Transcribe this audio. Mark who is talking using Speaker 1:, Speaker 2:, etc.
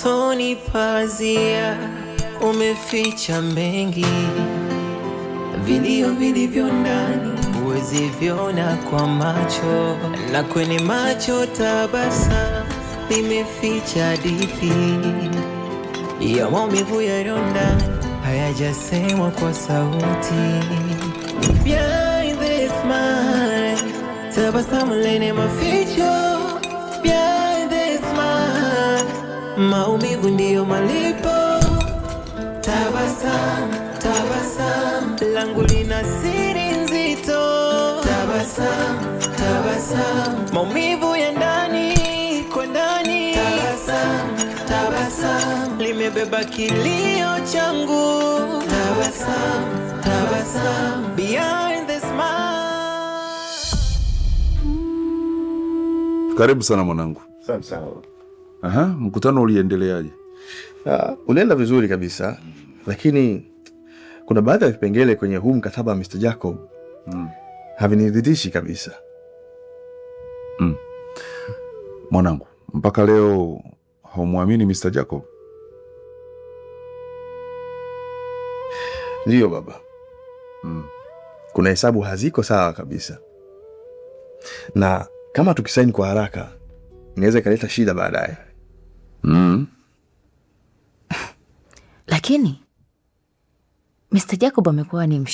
Speaker 1: Usoni pazia umeficha mengi, vilio vilivyo ndani huwezi viona kwa macho, na kwenye macho tabasamu limeficha hadithi ya maumivu yaliyo ndani hayajasemwa kwa sauti. Behind the smile, tabasamu lenye maficho. Behind the smile, maumivu ndiyo malipo. Tabasamu, tabasamu langu lina siri nzito. Tabasamu, tabasamu, maumivu ya ndani kwa ndani. Tabasamu, tabasamu limebeba kilio changu. Tabasamu, tabasamu, behind the smile.
Speaker 2: Karibu sana mwanangu.
Speaker 3: Asante sana.
Speaker 2: Aha, mkutano uliendeleaje?
Speaker 3: Ulienda vizuri kabisa, lakini kuna baadhi ya vipengele kwenye huu mkataba wa Mr. Jacob haviniridhishi kabisa.
Speaker 2: Mwanangu, mpaka leo haumwamini Mr. Jacob?
Speaker 3: Ndiyo baba. Kuna hesabu haziko sawa kabisa, na kama tukisaini kwa haraka inaweza ikaleta shida baadaye.
Speaker 4: Lakini Mr. Jacob amekuwa ni mshirika